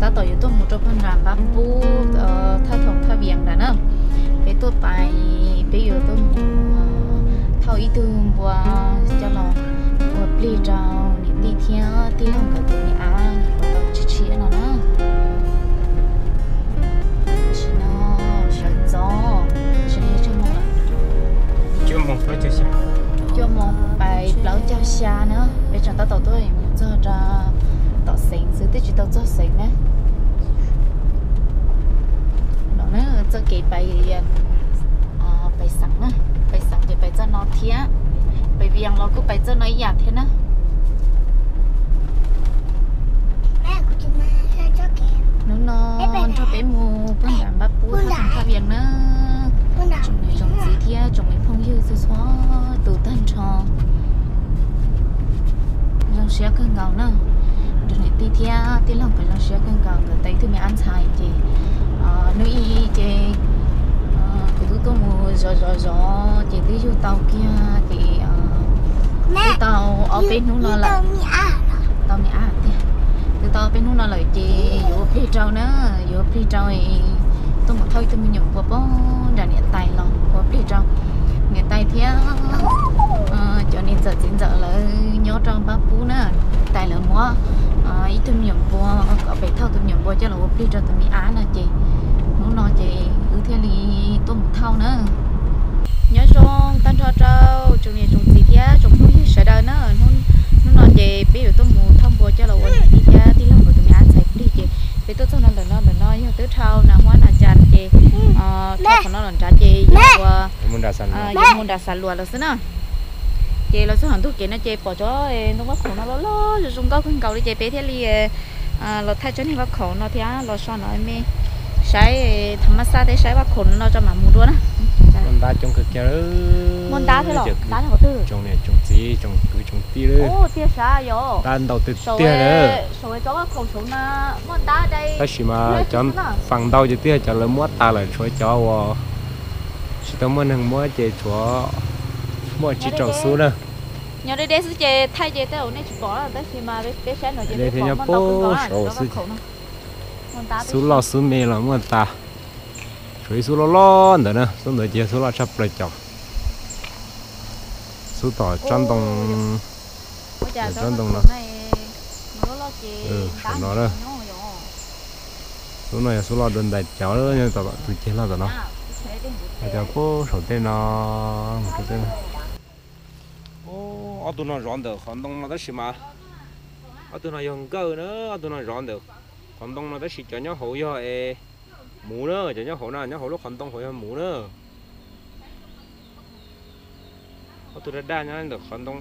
Tab tom yuav tuaj mus rau pag nram Npab Pub, thaj thoom thaj vias nram na. Peb tuaj pais, peb yuav tuaj mus thauj ib tug npua coj los ua plig rau niam tij thiab tij laug nkawd tus me ab nyuam qhuav tau tshiab tshiab no na. Tam sim no sawv ntxov, tam sim no cuaj moos lawm. Cuaj moos pais plaub caug xya na, peb tseem tab tom tuaj mus txog rau tom xeev xwb, twb tsis tau txog xeev na. No na, txoj kev pais, pais xeev na, pais xeev ces pais txoj no thiab, pais vias los kuj pais txoj no ib yam thiab na. Hnub no nrog peb mus puag nram Npab Pub thaj vias na. Tsoom niam tsoom txiv thiab tsoom me phooj ywg txhua txhua tus tag nrho, zoo siab kawg nkaus na. Nrog niam tij thiab tij laug nkawd zoo siab kawg nkaus, nkawd tau ib tug me ab ntxhais ces hnub ib ces kuv twb tuaj mus zov zov zov ces twb yug tau kiag ces twb tau ob peb hnub no lawm. Tau me ab tiag. Twb tau ob peb hnub no lawm ces yuav ua plig rau na, yuav ua plig rau, tuaj mus thauj ib tug me nyuam npua puag nram niam tais los ua plig rau niam tais thiab cov niam ntxawm txiv ntxawm lawv nyob rau Npab Pub na. Niam tais lawv muab ib tug me nyuam npua kom pem thauj tus me nyuam npua coj los ua plig rau tus me ab no ces hnub no ces wb thiaj li tuaj mus thauj na. Nyob zoo tag nrho rau tsoom niam tsoom txiv thiab tsoom phooj ywg sawv daws na. Hnub no ces peb yuav tuaj mus thauj npua coj los ua niam tij thiab tij laug nkawd tus me ab ntxhais plig ces peb tuaj txog no ntawm no, ntawm no yog twb dhau nas huab nas cas ces dhau qhov no los nrad ces yog ua, yuav mus nram Xav Luas lawm xwb na. Ces los txog hauv ntug kev no ces pom cov ntoo vaj khaum no loj loj zoo zoo nkauj kawg nkaus li ces peb thiaj li los thaij tsob niag vaj khaum no thiab los so no me saib thaum maj xaj thiab saib vaj khaum no tso mam mus dua na. Muaj ntab coob kawg kiag. Muaj ntab thiab los ntab qhov twg? Tsoom niam tsoom txiv tsoom kwv tsoom tij lawm. Ntab ntau tiag tiag lawm. Tab sis mas cov feem ntau ces twb yog cov lawv muab tas lawm, tshuav cov uas tsis tau muaj neeg muab ces tshuav muaj tsib rau xub na. Nyob deb deb xwb ces thaij ces tej zaum nej tsis pom tab sis mas peb saib no ces thiaj nyob puag saud xwb. Xub loj xub me los muaj tas. Tshuav ib xub loj loj ntawd na, xub ntawd ces yog xub loj tshaj plaws cov. Xub tom tsob ntoo, tsob ntoo no. Saum no na. Xub no yog xub loj dua ntais cov, nyob tom tus ceg loj tom no. Cov puag saum tej no, mus rau tej no. Ob tug no zov ntawm qhov ntoo no tab sis mas ob tug no yog nkawj na, ob tug no zov ntawm qhov ntoo no tab sis cov nyob hauv yog es muv na, cov nyob hauv na, nyob hauv lub qhov ntoo hauv yog muv na. Ob tug daj daj nyob ntawm qhov ntoo,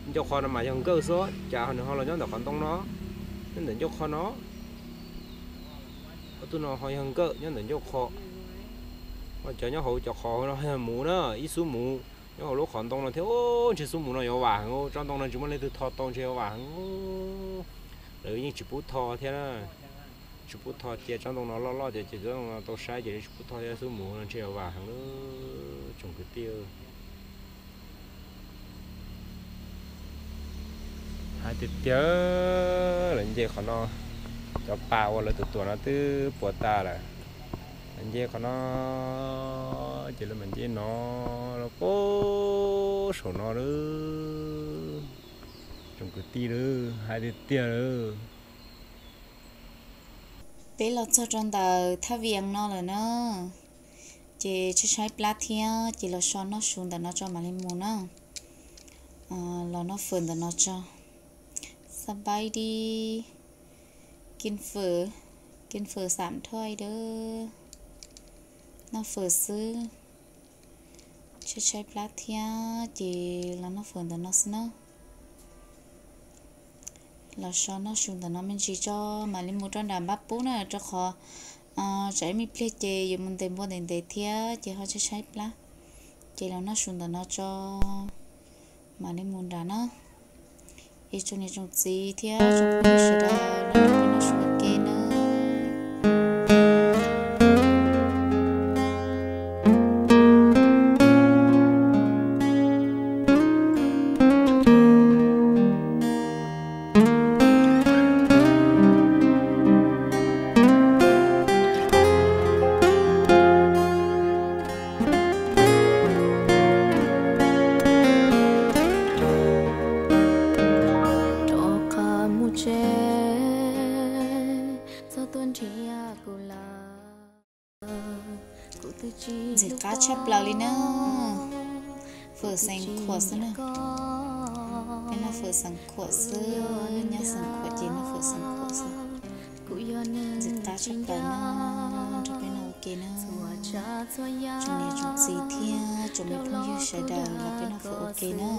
ncauj qhov no mas yog nkawj xwb, cas nws ho los nyob ntawm qhov ntoo no, nyob ntawm ncauj qhov no. Ob tug no ho yog nkawj nyob ntawm ncauj qhov, ho cov nyob hauv cov qhov no ho yog muv na, ib xub muv nyob hauv lub qhov ntoo no thiab. Ntshe xub muv no yuav vam heev, tsob ntoo no tsis muaj leej twg tho tau, ntshe yuav vam heev. Lawv yeej tsis pub tho thiab na, tsis pub tho cia tsob ntoo no loj loj tias ces tsob ntoo no tau saib ces tsis pub tho thiab, xub muv no ntshe yuav vam heev tsoom kwv tij. Hais tiag tiag, lawv nce qhov no, cov pas uas lawv tus tuam no twb puas tas lawm. Lawv nce qhov no ces lawv mam nce no los puag saum no lawm. Tsoom kwv tij lawm, hais tiag tiag lawm. Peb los txog rau ntawm thaj vias no lawm na, ces tshaib tshaib plab thiab ces los so noj su ntawm no tso mam li mus na. Los noj fawm ntawm no tso. Xab paib dib, kij fawm, kij fawm xam thuaj dawb, noj fawm xwb. Tshaib tshaib plab thiab ces los noj fawm ntawm no xwb na. Los so noj su ntawm no me ntsis tso mam li mus rau nram Npab Pub na, rau qhov tsam ib me pliag ces yuav mus ntes npua ntev ntev thiab ces ho tshaib tshaib plab. Ces los noj su ntawm no tso mam li mus nram na. Es tsoom niam tsoom txiv thiab tsoom phooj ywg sawv daws los nrog peb noj su ua ke nawb. Tshaj plaws li na, fawm Xeev Khuam xwb na. Peb noj fawm Xeev Khuam xwb, nyob Xeev Khuam ces noj fawm Xeev Khuam xwb. Ntxim qab tshaj plaws na, nrog peb noj ua ke na. Tsoom niam tsoom txiv thiab tsoom me phooj ywg sawv daws los peb noj fawm ua ke na.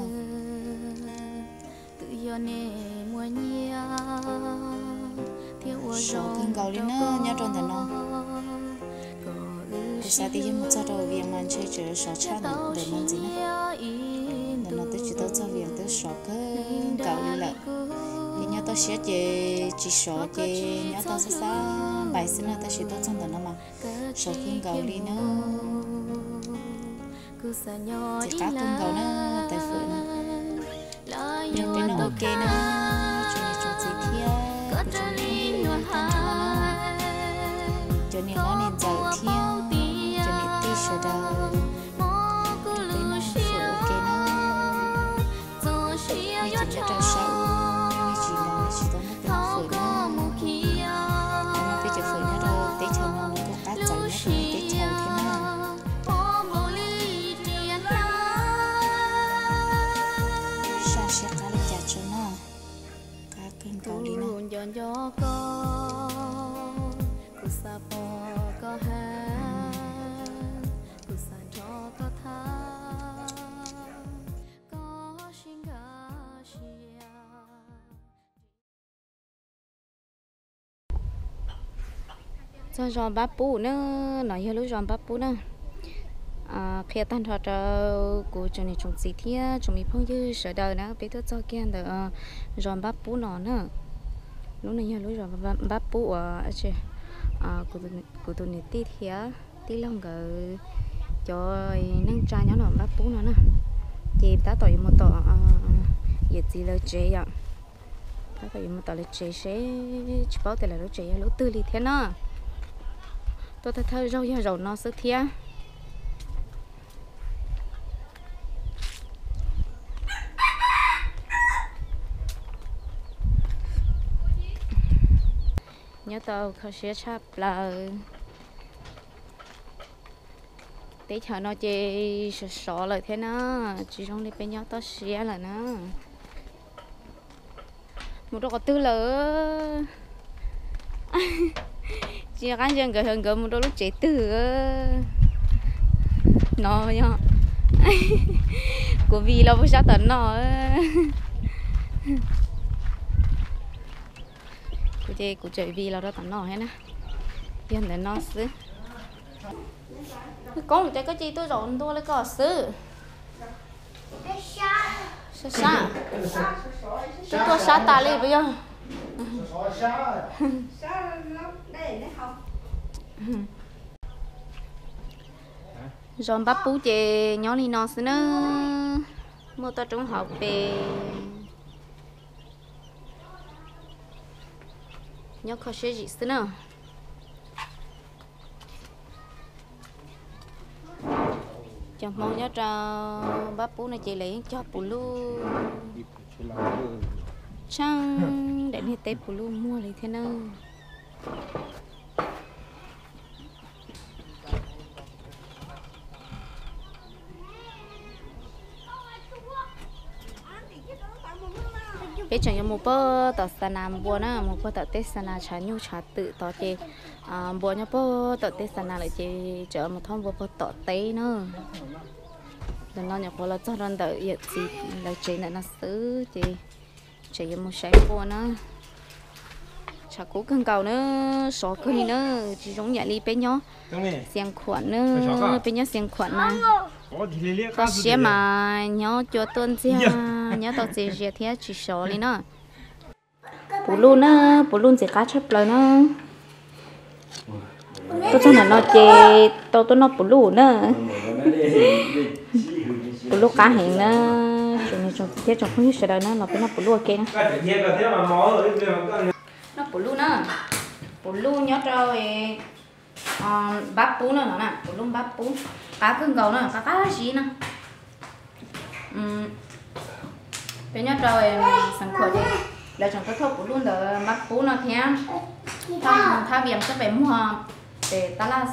Sov kawg nkaus li na nyob rau ntawm no. Kuv xav tias yog mus txog rau Vias mas ntshe tseem sov tshaj ntawm no ntxiv na. Ntawm no twb tsis tau txog Vias twb sov kawg nkaus li lawm. Ces nyob toj siab ces tsis sov ces nyob toj xab xab npais xwb na, tab sis tuaj txog ntawm no mas sov kawg nkaus li na. Ntxim qab kawg nkaus na, tais fawm no. Nrog peb noj ua ke na, tsoom niam tsoom txiv thiab kuv tsoom me phooj ywg tag nrho na, cov niam hlob niam ntxawm thiab cov niam tij sawv daws, nrog peb noj fawm ua ke na. Nej tseem nyob rau sab ub, nej tsis los nej tsis tau noj peb fawm na. Qhov no peb cov fawm nyob rau teb chaws no nws kuj qab txawv nyob rau teb chaws thiab na. Saj siab qab li cas tso noj, qab kawg nkaus li na. Txog zos Npab Pub na, no yog lub zos Npab Pub na. Qhia tag nrho rau kuv tsoom niam tsoom txiv thiab tsoom me phooj ywg sawv daws na, peb tuaj txog kiag ntawm zos Npab Pub no na. Lub no yog lub zos Npab Pub uas kuv tus niam tij thiab tij laug nkawd cov neej tsa nyob nram Npab Pub no na. Ces tab tom yuav mus tom yawm txiv lawv tsev yom. Tab tom yuav mus tom lawv tsev seb tsis paub tias lawv lub tsev yog lub twg li thiab na. Tuaj thawj thawj zaug yog zaum no xwb thiab. Nyob tau kho siab tshaj plaws. Teb chaws no ces sov sov lawm thiab na, tsis zoo li peb nyob toj siab lawm na. Mus rau qhov twg lawm? Tsis nco qab ntsia nkawd, nkawd mus rau lub tsev twg no yog. Kuv vij los puag sab tom no. Kuv ces kuv tseem vij los rau tom no thiab na. Yog ntawm no xwb. Koob, cas koj cia li tuaj zaum ntua li ko xwb? Sab sab. Twb tuaj sab tas li puas yog? Zos Npab Pub ces nyob li no xwb na, muaj toj roob hauv pes. Nyob kho siab zim xwb na. Cov Hmoob nyob rau Npab Pub no ces lawv yeej cog puv luj tsheej daim niag teb puv luj muag li thiab na. Peb tseem yuav mus puag tom xa nas npua na, mus puag tom tej xa nas tshav nyuj tshav twm tod ces npua nyob puag tom tej xa nas lawm ces tseem mus thauj npua puag tom teb na. Ntawm no nyuam qhuav los txog rau ntawm yawm txiv lawv tsev ntawm no xwb ces tseem yuav mus saib npua na. Tshav kub kawg nkaus na, sov kawg li na, tsis zoo yam li peb nyob Xia Khuam na, peb nyob Xia Khuam na. Toj siab mas nyob cua tuaj ntxiag, nyob tau txias zias thiab tsis sov li na. Puv luj na, puv luj ntxim qab tshaj plaws na. Tuaj txog ntawm no ces tau tuaj noj puv luj na. Puv luj qab heev na, tsoom niam tsoom txiv thiab tsoom phooj ywg sawv daws na, los peb noj puv luj ua ke na. Noj puv luj na, puv luj nyob rau Npab Pub na, no na, puv luj Npab Pub, qab kawg nkaus na, qab qab zib na. Peb nyob rau Xeev Khuam ces lawv tseem tuaj thauj puv luj ntawm Npab Pub no thiab, thauj mus thab Vias xwb pem muag pem tab laj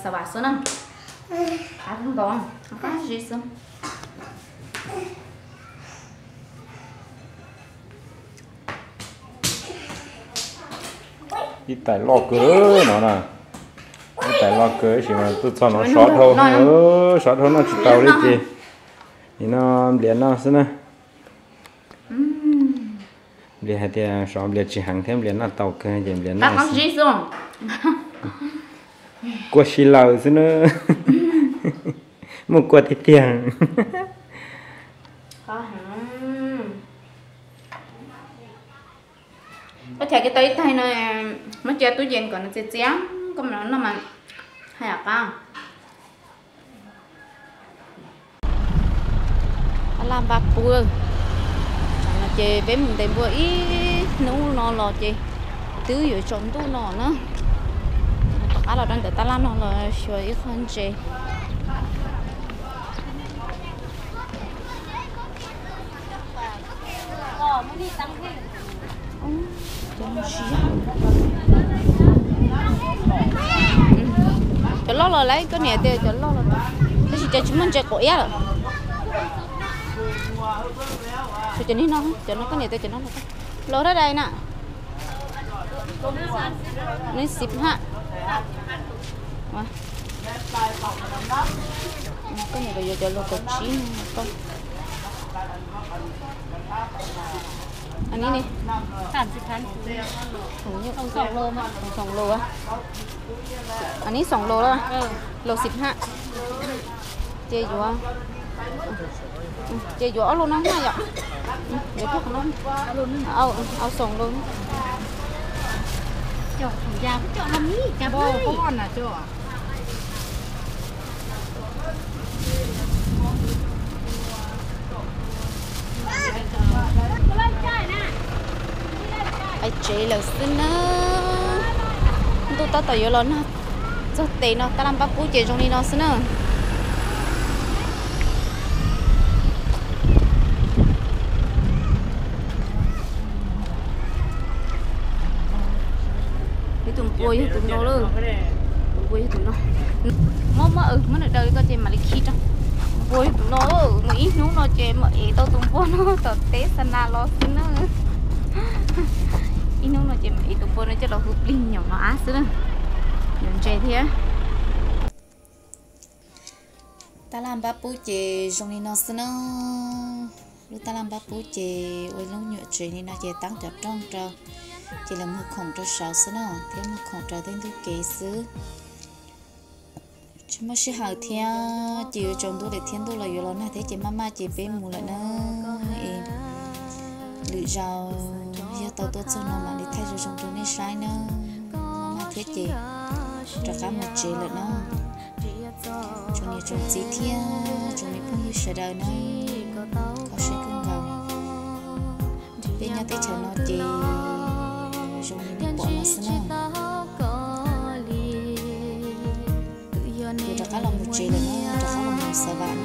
Xa Vas xwb na. Qab ntau, qab zib xwb. Ib tais loj kawg no na. Ib tais loj kawg tab sis mas tuaj txog no sov dhau, sov dhau noj tsis tau li ces nim no nplias noj xwb na. Nplias hais tias sov nplias tsis heev thiab nplias noj tau kawg ces nplias noj. Kua si lawm xwb na. Muaj kua tiag tiag. Koj thaiv kiag tau ib taig no, muab cia tub yees kom nws txias txias, koj mam noj mas haj yam qab. Tab laj npab pub, tsam no ces peb mus ntes npua ib hnub no los ces twb yuav tsaus ntuj no na. Rov qab los rau ntawm tab laj no los xyuas ib qho ntses. Cov loj los lawm, koj niam tias cov loj los, tab sis cov tsis muaj ntses qaum iab lawm. Cov no, cov no koj niam tias cov no los dab dais na. Nws xib haj. Koj niam yuav cov lus kaum tsib no koj. An nib xoom lus, an nib xoom lus, lus xib haj. Ces yuav, ces yuav ob lus no na yom. Au xoom lus. Pais tsev lawm xwb na. Ntuj tab tom yuav los nag, txog tes no tab laj npab pub ces zoo li no xwb na. Ib tus npua yog tus no lawm. Tus npua yog tus no. Muab, muab, muab nws daws li ko ces mam li khi rau. Npua yog tus no, mus ib hnub no ces mam ev tau tus npua no tom teb xa nas los xwb na. Ib hnub no ces mam ev tus npua no coj los hu plig nyob no ab xwb na. Yuav ntses thiab. Tab laj npab pub ces zoo li no xwb na. Lub tab laj npab pub ces ua lub nyuam tsev li no ces tab cov rooj rau, ces lawv muag khoom rau saud xwb na, thiab muag khoom rau tej ntug kev xwb. Tsis muaj sij hawm thiab ces yuav tsaus ntuj lawm thiab ntuj los yuav los nag thiab ces maj maj ces peb mus lawm na. Es lwm zaus yog tau tuaj txog no mam li thaij zoo zoo rau nej saib na. Maj maj thiab ces rov qab mus tsev lawm na. Tsoom niam tsoom txiv thiab tsoom me phooj ywg sawv daws na, koj saib kawg nkaus. Peb nyob teb chaws no ces zoo li nej pom no xwb na. Yuav rov qab los mus tsev lawm na, rov qab los mus xav vam